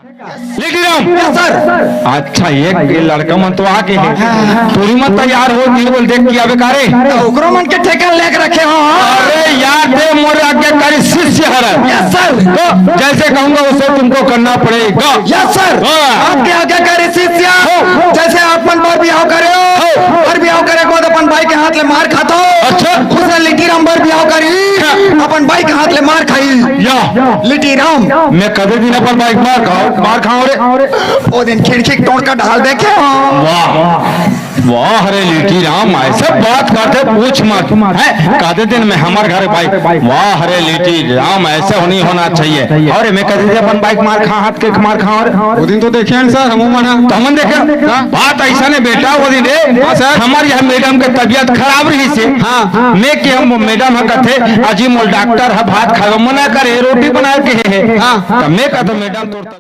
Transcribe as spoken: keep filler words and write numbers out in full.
लेटी Ram. Yes sir. अच्छा, एक लड़का मन तो आगे हे, टूरी मन तैयार हो गे हे बोल, देख के आबे का रे? त ओकरो मन के ठेका लेके रखे हो। अरे यार, ते मोर आज्ञाकारी शिष्य हरय। Yes sir. तो जैसे कहूंगा वैसे तुमको करना पड़ेगा। Yes sir. हाँ। आपके आज्ञाकारी शिष्य, जैसे आप मन बर बिहाव करे हो, बर बिहाव करे के बाद अपन बाई के हाथ ले मार खाथो। अच्छा। खुश रह लेटी राम, बर बिहाव करी, हाँ। अपन बाई के हाथ ले मार खाही। या। लेटी राम। मैं कते दिन अपन बाई के मार खांव, मार खांव रे। ओ दिन खिड़की के टोंड़ के ढाल देखे हो। वाह, वाह रे लेटी राम, ऐसे बात करथे पूछ मत। हैं? कते दिन में हमर घर बाई। वाह रे लेटी राम, ऐसे हो, नहीं होना चाहिए। अउ मैं कते दिन अपन बाई के मार खांव, हाथ के मार खांव रे। ओ दिन तो देखे हन सर, हमू मन ह। त हमन देखे। हाँ। बात अइसने बेटा, ओ दिन रे, हाँ सर। हमर यहाँ मैडम के तबियत खराब रहिसे। हाँ। मैं के हम मैडम ह कथे, "अजी मोला डॉक्टर ह भात खाए मना करे, रोटी बनाए के हे।" हाँ। त मैं कथंव, "मैडम तोर